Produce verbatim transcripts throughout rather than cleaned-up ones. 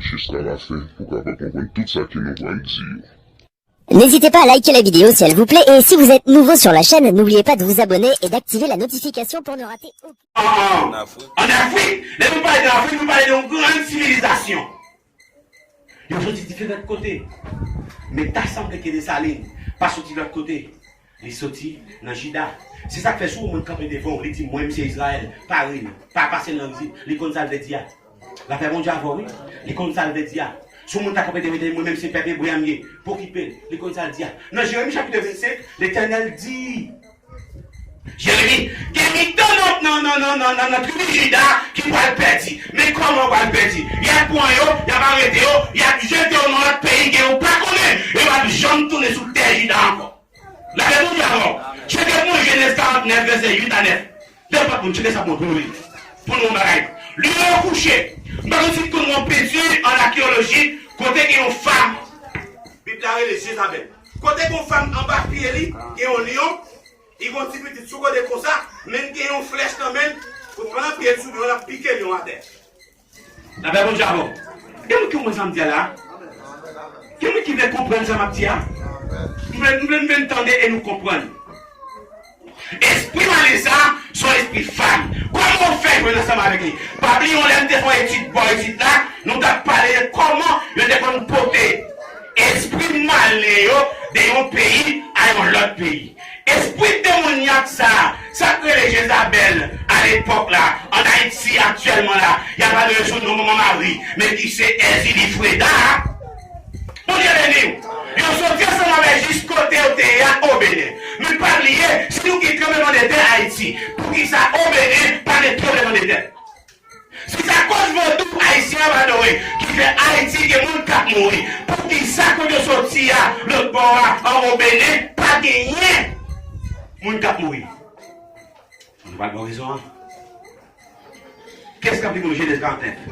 jusqu'à la fin pou w kapab konprann tout sa ke nou pral di yo. N'hésitez pas à liker la vidéo si elle vous plaît et si vous êtes nouveau sur la chaîne, n'oubliez pas de vous abonner et d'activer la notification pour ne rater aucun. An, an, an Afrik, lè nou pale de Afrik, nou pale de yon gran sivilizasyon. Yo soti diferan kote. Men ta sanble ke Desalin pa soti lòt kote. Li soti nan Jida. Se sa k fè si yon moun kanpe devan w, li di, "Mwen, m se Izrayèl, pa ri m, pa pase nan ri." Li konn sa l vle di a. Lapè Bondye avè w, wi. Li konn sa l vle di a. Si yon moun ta kanpe devan l, li di, "Mwen menm se pèp ebre a m ye, pa okipe l." Li konn sa l di a. Nan Jeremi chapit vennsenk, Letènèl di, Jeremi, gen mitan nan, nan, nan, nan, nan, nan, nan tribi Jida ki pral pèdi. Men kòman yo pral pèdi? Y ap pran yo, y ap arete yo, y ap jete yo nan lòt peyi ke yo pa konnen. Yo p ap janm tounen sou tè Jida ankò. Lapè Bondye avè w. Tcheke pou mwen Jenèz karant nèf, vèsè uit a nèf. Nenpòt moun, tcheke sa pou mwen, pou nou li. Pou nou yon bagay. Lye yo kouche. M pa konn si n konn yon penti an akeyoloji kote gen yon fanm. Bib la rele Jezabèl. Kote gen yon fanm anba pye li, gen yon lyon, li gen yon ti pitit sou kote konsa, men l gen yon flèch nan men l, pou l pran pye l sou lyon, l ap pike lyon atè. Lapè Bondye avè w. Gen moun ki konprann sa m di a la? Gen moun ki vle konprann sa m ap di a? M vle, m vle, m vle n tande e nou konprann. Espri malen sa, se yon espri fanm. Kòman w fè jwenn ansanm avèk li? Pa bliye, yon lè m te fè yon etid bò isit la, nou t ap pale de kòman yo te konn pote espri malen yo de yon peyi a yon lòt peyi. Espri demonyak sa, sa k rele Jezabèl alepòk la, ann Ayiti aktyèlman la, y ap adrese w non manman Mari, men ki se Èzili Freda a. Bondye beni w. Yo soti ansanm avè jis kote yo te ye a, o Benen. Men pa bliye, si nou gen tranblemanntè Ayiti, poukisa o Benen pa gen tranblemanntè? Si se akoz vodou ayisyen ap adore ki fè Ayiti gen moun k ap mouri, poukisa kote yo soti a, lòt bò a, an o Benen, pa genyen moun k ap mouri? Nou pral ba w rezon an. Kiyès k ap li pou nou Jenèz karant nèf?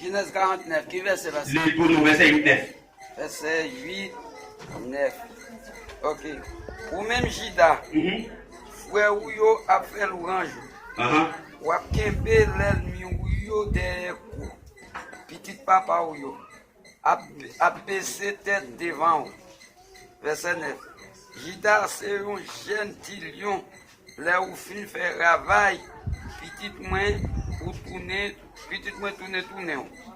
Jenèz karant nèf, ki vèsè, pastè? Li pou nou vèsè uit nèf. Vèsè uit, nèf. Ok. Ou menm, Jida, mhm, frè ou yo ap fè lwanj ou. Ahan. W ap kenbe lènmi ou yo dèyè kou pitit papa ou yo ap, ap bese tèt devan ou. Vèsè nèf. Jida se yon jèn ti lyon. Lè ou fin fè ravay, pitit mwen, ou tounen, pitit mwen tounen tounen w.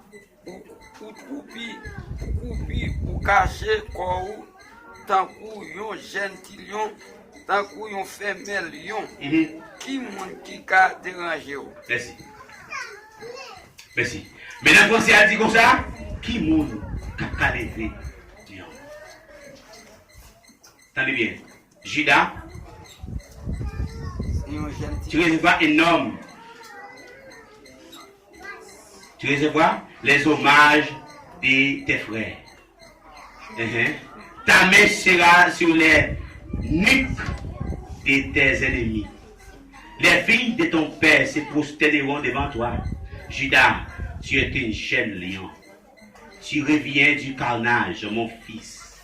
Ou, ou twoupi, ou koupi, ou kache kò ou tankou yon jèn ti lyon, tankou yon femèl lyon. Mhm. Ki moun ki ka deranje w? Mèsi. Mèsi. Men nan franse a di konsa, ki moun k ap ka leve lyon? Tande byen. Juda, tu recevras un homme. Tu recevras les hommages de tes frères. Mhm. Ta main sera sur les nuques de tes ennemis. Les filles de ton père se prosterneront devant toi. Juda, tu es un jeune lion. Tu reviens du carnage, mon fils.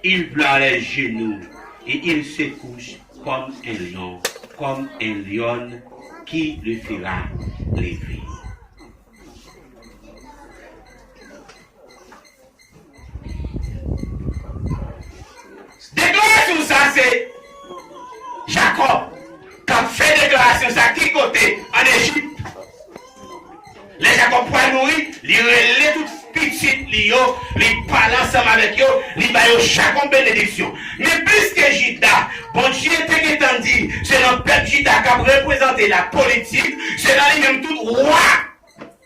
Il pleure les genoux et il se couche comme un lion, comme un lion qui le fera lever. Deklarasyon sa se Jakòb k ap fè deklarasyon sa ki kote? Ann Ejip. Lè Jakòb pral mouri, li rele tout pitit li yo, li pale ansanm avèk yo, li ba yo chak yon benediksyon. Men plis ke Jida, Bondye te gentan di, se nan pèp Jida k ap reprezante la politik, se nan li menm tout wa.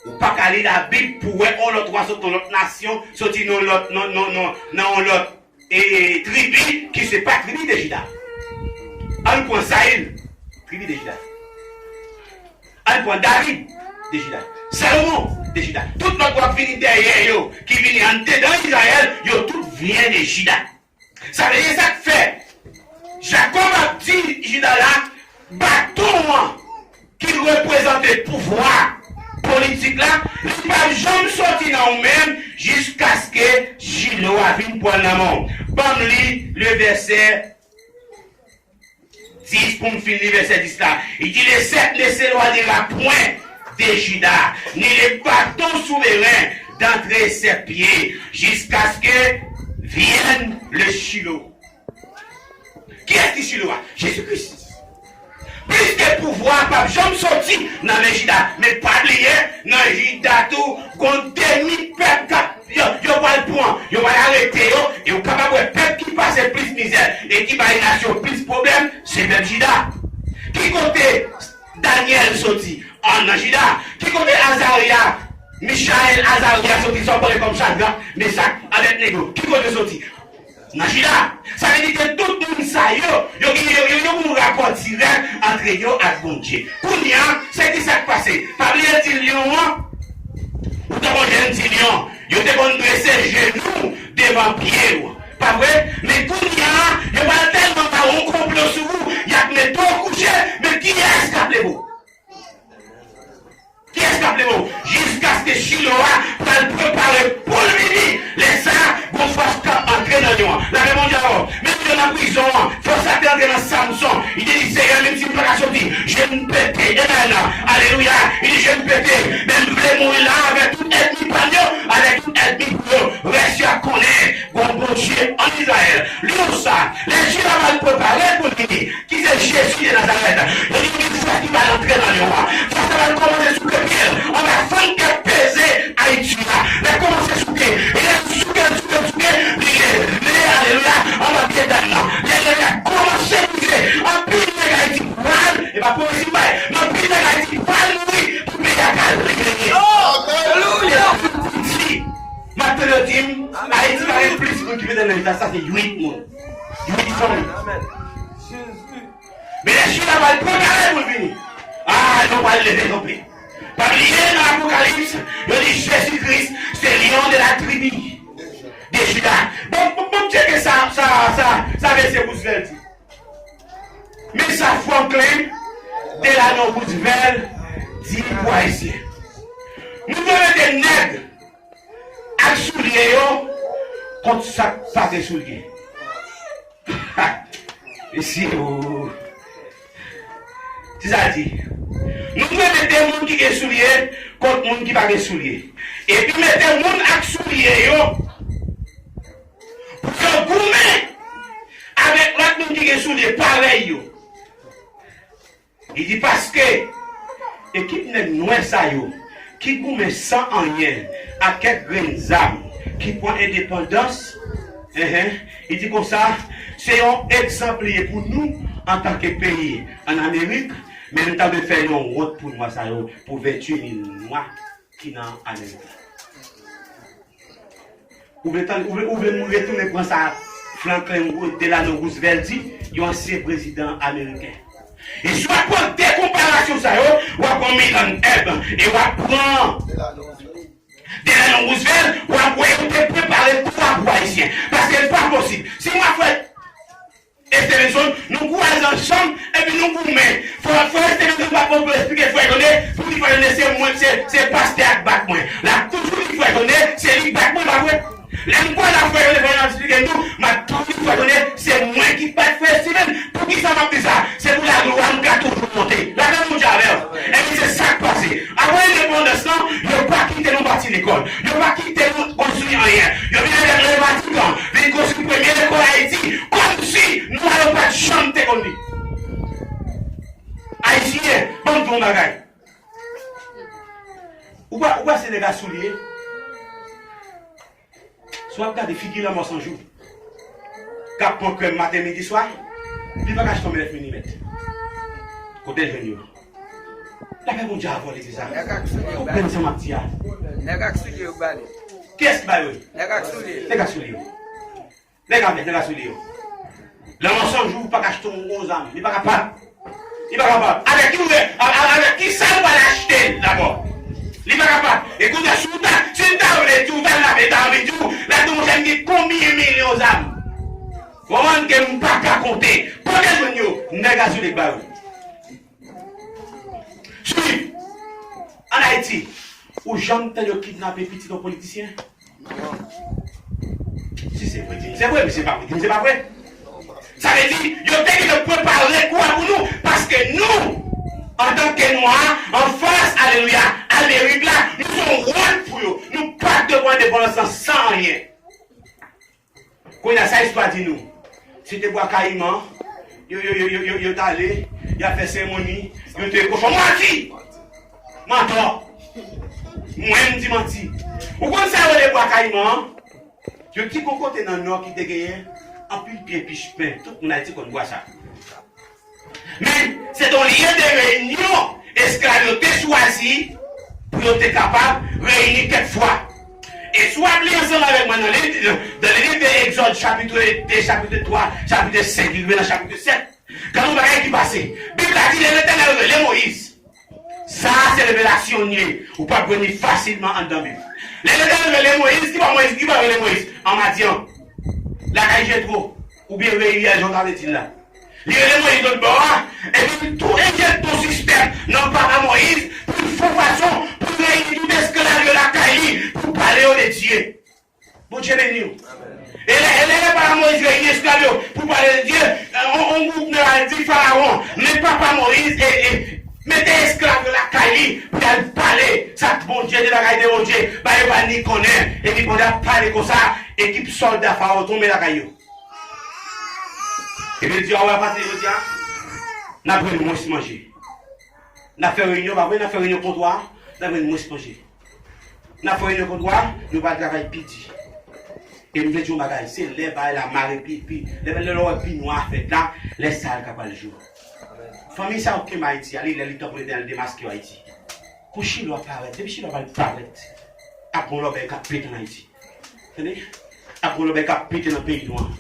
Ou pa ka li Labib pou wè yon lòt wa sot nan lòt nasyon, soti nan lòt, nan, nan, nan, nan yon lòt e, e, tribi ki se pa tribi de Jida. Ann pran Sayil, tribi de Jida. Ann pran David, de Jida. Salomon, de Jida. Tout lòt w ap vini dèyè yo, ki vini anndedan Izrayèl, yo tout vyen de Jida. Sa vle di, sa k fè Jakòb ap di Jida la, baton an ki reprezante pouvwa politik la, li p ap janm soti nan ou menm jiskaske jilo a vin pran l nan men w. Ban m li le vèsè dis pou m fin li vèsè dis la. Il dit, le sceptre ne s'éloignera point de Juda, ni le bâton souverain d'entre ses pieds, jusqu'à ce que vienne le Shiloh. Kiyès ki Shilo a? Jezi Kris. Pliske pouvwa a p ap janm soti nan men Jida. Men pa bliye, nan Jida tou, gon demi pèp k ap, yo, yo pral pran, yo pral arete yo, e ou kapab wè pèp ki pase plis mizè e ki bay nasyon plis pwoblèm, se pèp Jida. Ki kote Danyèl soti? An, nan Jida. Ki kote Azarya, Michayèl, Azarya soti, sa w konnen kòm Chadrak, Mesak, Abèdnego? Ki kote yo soti? Nan Jida. Sa vle di ke tout moun sa yo, yo gen, yo, yo, yo gen yon rapò dirèk antre yo ak Bondye. Kounye a, se ki sa k pase? Pa bliye ti lyon an, ou te konn jwenn ti lyon, yo te konn drese jenou devan pye w. Pa vre? Men kounye a, yo pral tèlman ba w yon konplo sou ou, y ap mete w kouche, men kiyès k ap leve w? Kiyès k ap leve w? Jiskaske Chilo a pral prepare pou l vini. Lè sa a, gon fòs k ap antre nan lyon an. Lapè Bondye avè w. Menm lyon nan prizon an, fòs la te antre nan Samson. Li te di, Seyè, menm si m pa ka soti, je n pete. Amen. Alelouya. Li di, je n pete. Men m vle mouri la avèk tout ènmi pa m yo, avèk tout ènmi pou yo. Rès yo ap konnen gon Bondye ann Izrayèl. Li di w sa, lè Jida pral prepare pou l vini, ki se Jezi de Nazarèt. Yo di gon fòs ki pral antre nan lyon an. Fòs la pral kòmanse souke pye l anba fanm k ap peze Ayiti a. L ap kòmanse souke. E lè l souke, l souke, l souke, li leve, alelouya, anba pye dam nan. Lè l leve, l ap kòmanse brize. Anpil nèg Ayiti pral, e pa pwofesi m bay, men anpil nèg Ayiti pral mouri pou peyi a ka libere. Alelouya! M ap tande yo di m, Ayiti pa gen plis moun ki pete nan leta, sa se uit moun. Uit fanmi. Men lè Jida pral prepare pou l vini, a, nou pral leve kanpe. Pa bliye nan Apokalips, yo di Jezi Kris se lyon de la tribi de Jida. Bon, bon, bon, tcheke sa, sa, sa, sa mesye Roosevelt di. Men sa Franklin Delano Roosevelt di pou Ayisyen. Nou dwe mete nèg ak soulye yo kont sa k pa gen soulye. Mesye, o. Se sa l di. Nou dwe mete moun ki gen soulye kont moun ki pa gen soulye. Epi mete moun ak soulye yo pou yo goumen avèk lòt moun ki gen soulye parèy yo. Li di, paske ekip nèg nwè sa yo, ki goumen san anyen, ak kèk grenn zam, ki pran endepandans, enhen, li di konsa, se yon egzanp li ye pou nou, antanke peyi ann Amerik, men nou ta dwe fè yon wont pou nwa sa yo, pou venntuit mil nwa ki nan Amerik la. Ou vle tann, ou vle, ou vle m retounen pran sa Franklin Delano Roosevelt di, yon ansyen prezidan ameriken. E si w ap pran de konparasyon sa yo, w ap pran Milan Ebb, e w ap pran Delano Roosevelt, w ap wè yo te prepare kou a pou Ayisyen. Paske l pa posib. Si mwen fè Estevenson, nou kouraje ansanm, epi nou goumen. Frè, frè Estevenson pa poko esplike frè Jone, pou di frè Jone se mwen, se, se pastè a k bat mwen. L ap toujou di frè Jone, se li k bat mwen, pa vre? Lè m kwaze ak frè Jone, frè Jone ap esplike m tou, m ap toujou di frè Jone, se mwen ki bat frè Steven. Poukisa m ap di sa? Se pou laglwa m ka toujou monte. Laglwa Bondye avè w. Epi se sa k pase. Apre endepandans lan, yo pa kite nou bati lekòl. Yo pa kite nou konstwi anyen. Yo vin avèk Le Vatican, vin konstwi premye lekòl Ayiti, kòmsi nwa yo pa t janm te konn li. Ayisyen, ban m di w yon bagay. Ou pa, ou pa se nèg a soulye. Si w ap gade figi Lanmò San Jou, k ap pran krèm maten, midi, swa, li pa ka achte yon nèf milimèt. Kote l jwenn yo? Lapè Bondye avè w, legliz la. Nèg ak soulye yo ba li. Konprann sa m ap di a. Nèg ak soulye yo ba li. Kiyès ki ba yo? Nèg ak soulye. Nèg ak soulye yo. Nèg avèk, nèg ak soulye yo. Lanmò San Jou pa ka achte yon zam. Li pa kapab. Li pa kapab. Avèk ki, a, a, avèk ki sa l pral achte l dabò? Li pa kapab. E kounye a, si w ta, si l ta vle di w, ta l ap, ta anvi di w, l ap di w, monchè, m gen konbyen milyon zam? Ou konprann ke m pa ka konte. Kote l jwenn yo? Nèg a soulye k ba yo. Swiv. Ann Ayiti, ou janm tande yo kidnape pitit yon politisyen? Si se vre, di m se vre, men se pa vre, di m se pa vre. Sa vle di, yo te gentan prepare kou a pou nou, paske nou, antanke nwa, anfas, alelouya, al Amerik la, nou se yon wont pou yo. Nou pa t dwe pran endepandans lan san anyen. Kounye a, sa istwa di nou? Se te Bwa Kayiman, yo, yo, yo, yo, yo, yo t ale, y ap fè seremoni, yo touye kochon. Manti! Mantò! Mwen, m di manti. Ou konn sa yo rele Bwa Kayiman an? Yo di gon kote nan Nò ki te genyen anpil pye pichpen. Tout moun Ayiti konn bwa sa. Men, se te yon lye de reyinyon esklav yo te chwazi pou yo te kapab reyini kèk fwa. E si w ap li ansanm avèk mwen nan liv, nan liv de Egzòd, chapit de, chapit twa, chapit senk, rive nan chapit sèt, gade yon bagay ki pase. Bib la di, lè Letènèl rele Moyiz, sa a se revelasyon l ye. Ou p ap jwenn li fasilman anndan Bib. Lè Letènèl rele Moyiz, ki bò Moyiz, ki bò rele Moyiz? An Madyan, lakay Jetwo, oubyen Reyèl, jan w ta vle di l la. Li rele Moyiz lòt bò a, epi li tou enjekte yon sistèm nan papa Moyiz pou l fè yon fason pou l reyini tout esklav yo lakay li pou pale yo de Dye. Bondye beni w. E lè, e lè, lè papa Moyiz reyini esklav yo pou pale de Dye, yon, yon gwoup nan yo al di Farawon, men papa Moyiz e, e mete esklav yo lakay li pou y al pale sa k Bondye te lakay de Bondye, ba yo pa ni konnen, epi Bondye ap pale konsa, ekip sòlda Farawon tonbe lakay yo. Epi l di, a wè, apati de jodi a, n ap jwenn mwens manje. N ap fè reyinyon, pa vre, n ap fè reyinyon kontwa, n ap jwenn mwens manje. N ap fè reyinyon kontwa, nou pral travay pi di. E m vle di yon bagay, se lè bagay la mare pi, pi, lè, lè, lè w wè pi nwa a fèt la, lè sa a l ka pral jou. Fanmi sa yo kenbe Ayiti a, li lè li tan pou Letènèl demaske yo Ayiti. Pou Chilo ap parèt, depi Chilo pral parèt, ap gon lòbèy k ap pete ann Ayiti. Tande? Ap gon lòbèy k ap pete nan peyi nou an.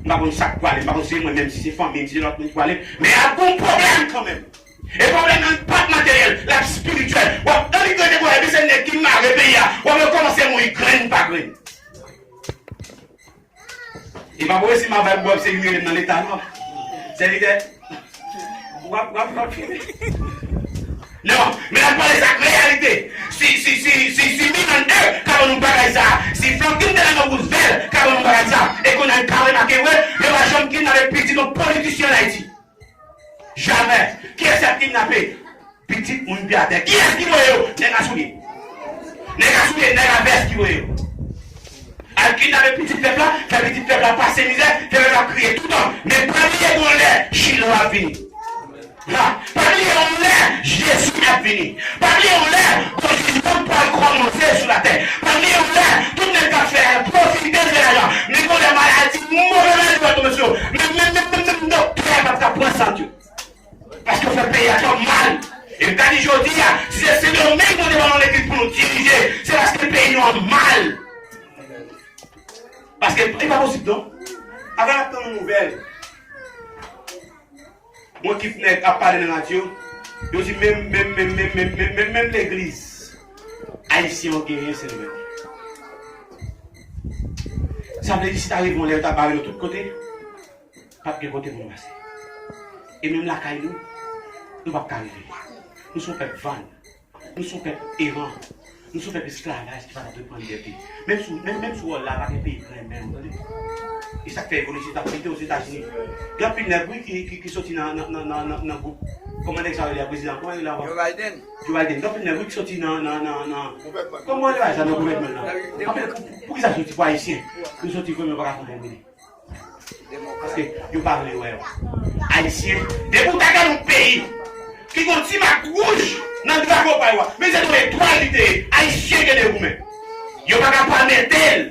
M pa konn sa k prale, m pa konn si se mwen menm, si se fanmi m, si se lòt moun ki prale, men ap gon pwoblèm kanmenm. E pwoblèm nan p ap materyèl, l ap espirityèl. W ap annik rete konsa, epi se nèg ki mare peyi a, w ap rekòmanse mouri grenn pa grenn. E pa pou resi m ap bay bwè se vin rele m nan leta non. Sèvitè, w ap, w ap, w ap filme. Non, men n ap pale sa k reyalite. Si, si, si, si, si Miranda ka ban nou bagay sa, si Franklin Delano Roosevelt ka ban nou bagay sa, e kounye a n ka remake vre, yo pa janm kidnape pitit yon politisyen ann Ayiti. Jamè. Kiyès y ap kidnape? Pitit moun pi atè. Kiyès ki voye yo? Nèg a soulye. Nèg a soulye, nèg a vès ki voye yo. Al kidnape pitit pèp la, fè pitit pèp la pase mizè, fè pèp la kriye toutan. Men pa bliye gon lè Chilo ap vini. Ha, pa bliye yon lè Jezi ap vini. Pa bliye yon lè gon jijman pral kòmanse sou latè. Pa bliye yon lè tout nèg k ap fè pwofite de lajan. Men gon lè maladi, move maladi pral tonbe sou yo. Men, men, men, men, men doktè pa t ka pran sant yo. Paske yo fè peyi a twòp mal. E m ka di jodi a, si se Sendomeng nou te ban yon legliz pou nou dirije, se paske peyi nou an mal. Paske e pa posib non. Avan n ap tann yon nouvèl, yon ekip nèg ap pale nan radyo, yo di menm, menm, menm legliz ayisyen yo genyen Sendomeng. Sa vle di si ta rive yon lè yo ta bare nou tout kote, p ap gen kote pou nou pase. E menm lakay nou, nou p ap ka rive. Nou se yon pèp vann. Nou se yon pèp eran. Nou se yon pèp esklavaj ki pa t ap repann dèt li. Menm si, menm, menm si w wè w la, pa gen peyi k renmen w, tande. E sa k fè evolisyon t ap pete Ozetazini. Gen anpil nèg, wi, ki, ki, ki soti nan, nan, nan, nan, nan, nan gwoup. Kòman nèg sa yo rele a, prezidan? Kòman yo rele a? Joe Biden. Joe Biden. Gen anpil nèg, wi, ki soti nan, nan, nan, nan, kòman yo rele sa, nan gouvènman nan? Anpil, pou, poukisa soti pou Ayisyen? Nou soti vrèman pa ka fè anyen pou li. Paske yo pa vle wè yo. Ayisyen, depi w ta gade yon peyi ki gon ti mak wouj nan drapo pa yo a, men se yon etwal li te ye, Ayisyen gen de goumen. Yo pa ka pa mete l.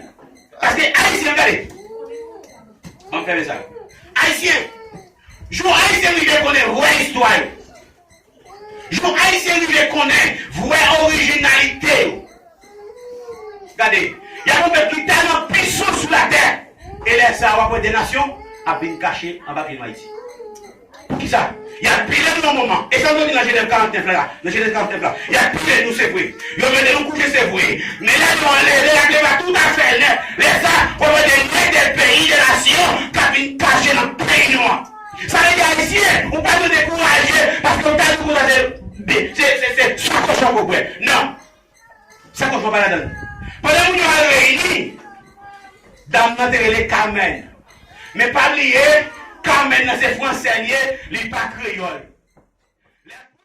Paske Ayisyen, gade. Ban m fèmen sa. Ayisyen, jou Ayisyen rive konnen vrè istwa yo. Jou Ayisyen rive konnen vrè orijinalite yo. Gade, y ap yon pèp ki tèlman pisan sou latè, e lè sa a, w ap wè de nasyon ap vin kache anba pye nou Ayiti. Poukisa? Y ap pile nou yon moman. E sa nou di nan Jenèv karantnèf la, nan Jenèz karantnèf la. Y ap pile nou, se vre. Yo mete nou kouche, se vre. Men lè nou anleve, lè y ap leve a tout afè nèt, lè sa a, w ap wè de nèg, de peyi, de nasyon k ap vin kache nan peyi nou an. Sa vle di Ayisyen, ou pa dwe dekouraje paske ou ta di konsa se, se, se, se san kochon ke w bwè. Non. San kochon pa ladan l. Pandan moun yo al reyini, dam nan te rele Carmen. Men pa bliye, Carmen nan se fransè l ye, li pa kreyòl.